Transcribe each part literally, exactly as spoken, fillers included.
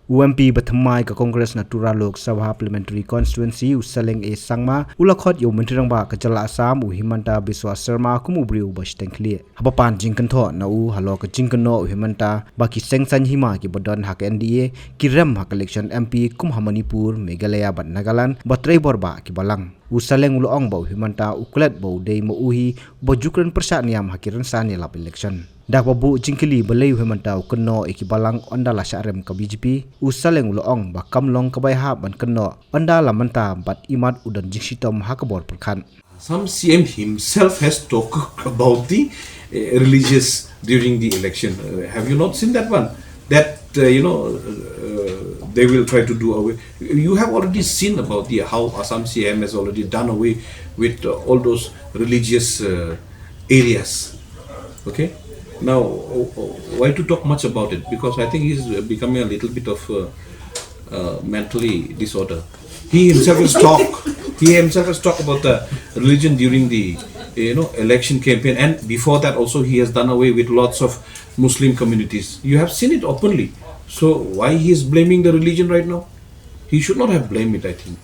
U MP ba thymmai ka Congress na Tura Lok Sabha Parliamentary Constituency, u Saleng A Sangma, u la khot ïa u Myntri Rangbah ka jylla Assam, u Himanta Biswa Sarma, kum u briew uba shiteng khlieh. Haba pan jingkynthoh na u halor ka jingkynnoh u Himanta ba ki seng saiñ hima kiba don ha ka N D A ki rem ha ka election M P kum ha Manipur, Meghalaya bad Nagaland, ba trei bor bah ki balang. U Saleng u la ong ba u Himanta u klet ba u dei ma u hi uba ju kren pyrshah niam ha ki rynsan ïalap election. Da kaba buh jingkylli balei u Himanta u kynnoh ïa ki balang ynda la shah rem ka B J P, u Saleng u la ong ba kam long kaba ïahap ban kynnoh ynda la mynta bad imat u don jingshitom ha ka bor pyrkhat. Assam C M himself has talked about the uh, religious during the election. Uh, have you not seen that one? That uh, you know uh, they will try to do away. You have already seen about the how Assam C M has already done away with uh, all those religious uh, areas. Okay. Now, uh, uh, why to talk much about it? Because I think he's uh, becoming a little bit of uh, uh, mentally disorder. He himself has talked. He himself has talked about the religion during the you know election campaign, and before that also he has done away with lots of Muslim communities. You have seen it openly. So why he is blaming the religion right now? He should not have blamed it. I think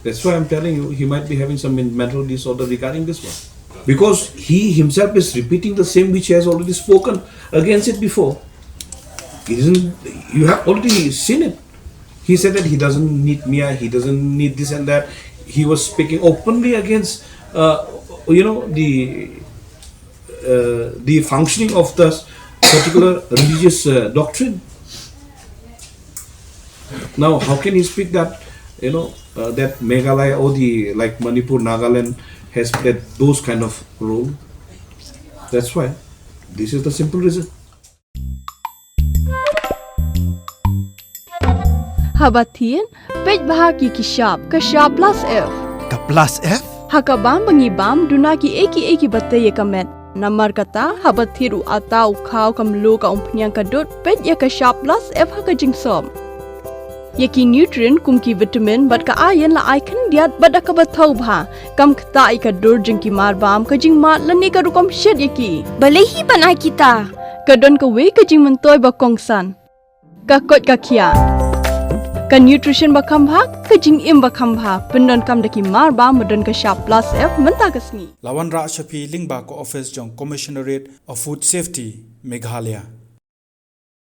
that's why I'm telling you he might be having some men- mental disorder regarding this one, because he himself is repeating the same which he has already spoken against it before. Isn't you have already seen it? He said that he doesn't need Mia, he doesn't need this and that. He was speaking openly against, uh, you know, the uh, the functioning of this particular religious uh, doctrine. Now, how can he speak that you know uh, that Meghalaya or the like Manipur, Nagaland has played those kind of role? That's why this is the simple reason. Haba thied, peit bha ki ki shap, ka shap plus F. Ka plus F? Ha ka bam ba ngi bam, duna ki ei ki ei kiba tei ïa ka met. Namar kata, haba thied u atta, u khaw, ka mluh, ka umphniang, ka dud, peit ïa ka shap plus F ha ka jingsop. Ïa ki nutrient kum ki vitamin bad ka iron la ai khyndiat bad da kaba thaw bha. Kam ktah ïa ka dur jong ki mar bam, ka jingmad lane ka rukom shet ïa ki. Balei hi ban ai kita? Ka don kawei ka jingmyntoi ba kongsan. Ka koit ka khiah. Ka nutrition ba kham bha, ka jingim ba kham bha. Pyndonkam da ki mar bam ba don ka shap plus F mynta ka sngi. La wanrah sha phi lyngba ka office jong Commissionerate of Food Safety, Meghalaya.